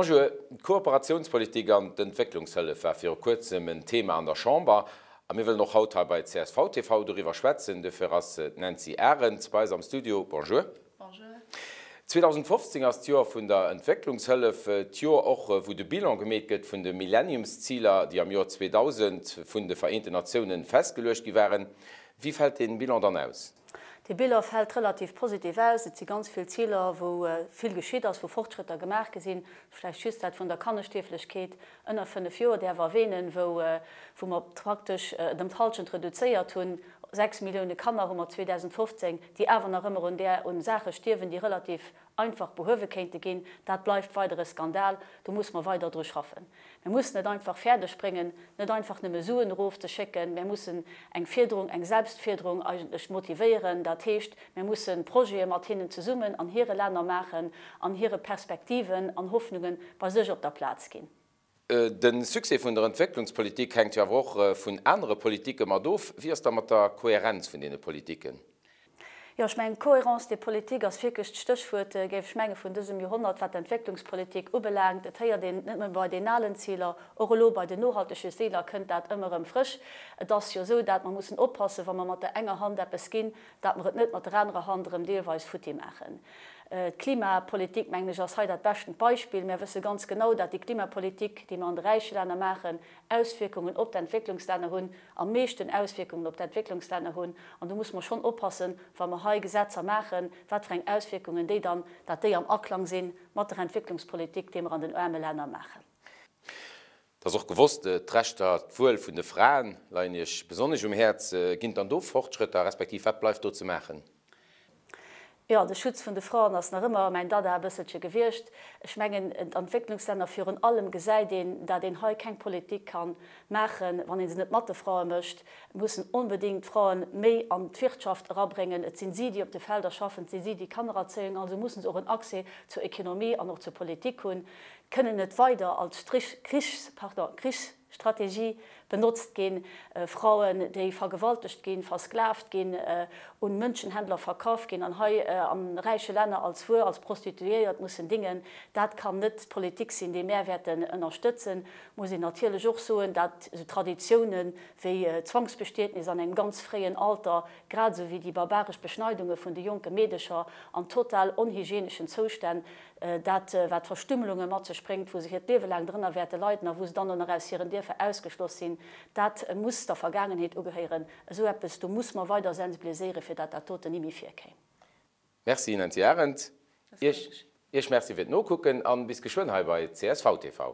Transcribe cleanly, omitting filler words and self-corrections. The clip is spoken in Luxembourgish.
Bonjour, D'Kooperatiounspolitik an d'Entwécklungshëllef war viru kuerzem en Thema an der Chamber a mir wëllen och haut hei bei csv TV doriwwer schwätzen. Dofir ass d'Nancy Arendt bei eis am Studio. Bonjour. Bonjour. 2015 ass d'Joer vun der Entwécklungshëllef, d'Joer och wou de Bilan gemeet gëtt vun de Millenniumsziler, déi am Joer 2000 vun de Vereenten Natiounen festgeluecht gi waren. Wéi fält dee Bilan dann aus? Dee Bilan fält relativ positiv aus. Et si ganz vill Ziler, wou vill geschitt ass, wou Fortschrëtter gemaach gi sinn. Vläicht just dat vun der Kannerstierflechkeet ënner 5 Joer däerf erwähnen, wou mer praktesch et ëm d'Hallschent reduzéiert hunn. 6 Millioune Kanner hu mer 2015, déi awer nach ëmmer un där, un Saache stierwen, déi relativ einfach behuewe kéinte ginn. Dat bleift weider e Skandal. Do musse mer weider dru schaffen. Mir mussen et einfach fäerdeg bréngen, net einfach nëmme Suen erofzeschécken. Mir mussen eng Fiederung, eng Selbstfiederung eigentlech motivéieren. Dat heescht, mir musse Projete mat hinnen zesummen an hire Länner maachen an hire Perspektiven an Hoffnunge bei sech op der Plaz ginn. De Succès vun der Entwécklungspolitik hänkt jo awer och vun anere Politike mat of. Wéi ass da mat der Kohärenz vun deene Politiken? Jo, ech mengen, d'Cohérence des politiques ass wierklech d'Stéchwuert, géif ech menge vun dësem Joerhonnert, wat d'Entwécklungspolitik ubelaangt. Et héiert een net nëmme bei den alen Ziler, och elo bei den nohaltege Ziler kënnt dat ëmmer erëm frësch. Et ass jo esou, dat mer mussen oppassen, wa mer mat der enger Hand eppes ginn, dat mer et net mat der anerer Hand erëm deelweis futti maachen. D'Klimapolitik, mengen ech, ass hei dat beschtent Beispill. Mär wësse ganz genau, dat déi Klimapolitik, déi mer an de räiche Länner maachen, Auswierkungen op d'Entwécklungslänner hunn, am meeschten Auswierkungen op d'Entwécklungslänner hunn. An do musse mer schonn oppassen, wa mer hei Gesetzer maachen, wat fir eng Auswierkungen déi dann, dat déi am Aklang si mat der Entwécklungspolitik, déi mer an den aarme Länner maachen. Et ass och gewosst, d'Rechter, d'Wuel vun de Fraen leien Iech besonnesch um Häerz. Ginn et dann do Fortschrëtter, respektiv wat bleift do ze maachen? Jo, de Schutz vun de Fraen ass nach ëmmer mäin Dada e bësselche gewiescht. Ech mengen, d'Entwécklungslänner virun allem gesäit een, dat een hei keng Politik ka maachen, wann ee se net mat de Frae mécht. Mir mussen onbedéngt d'Frae méi an d'Wirtschaft erabréngen. Et sinn si, déi op de Felder schaffen, et si si, déi Kanner erzéien. Also mussen se och en Accès zur Economie an och zur Politik hunn. Kënnen net weider als Krichs, pardon, Krichsstrategie benotzt ginn, Frauen, déi vergewaltegt ginn, versklavt ginn, un Mënschenhändler verkaf ginn an hei an räiche Länner als Wuer, als Prostituéiert mussen dingen, dat kann net d'Politik sinn, déi mär wäerten ënnerstëtzen. Muss een natierlech och soen, dat esou Traditiounen wéi Zwangsbestietnis an engem ganz fréien Alter, grad esou wéi déi barbaresch Beschneidunge vun de jonke Meedecher an total onhygieneschen Zoustänn, Dat, wat Verstümmelunge mat sech bréngt, wou se hiert Liewe laang drënner wäerte leiden a wou se dann och nach aus hiren Dierfer ausgeschloss sinn, dat muss der Vergaangenheet ugehéieren. Esou eppes, do muss mer weider sensibiliséieren, fir dat dat doten ni méi virkéim. Merci Nancy Arendt. Iech Merci fir d'Nokucken an bis geschwënn hei bei csv TV.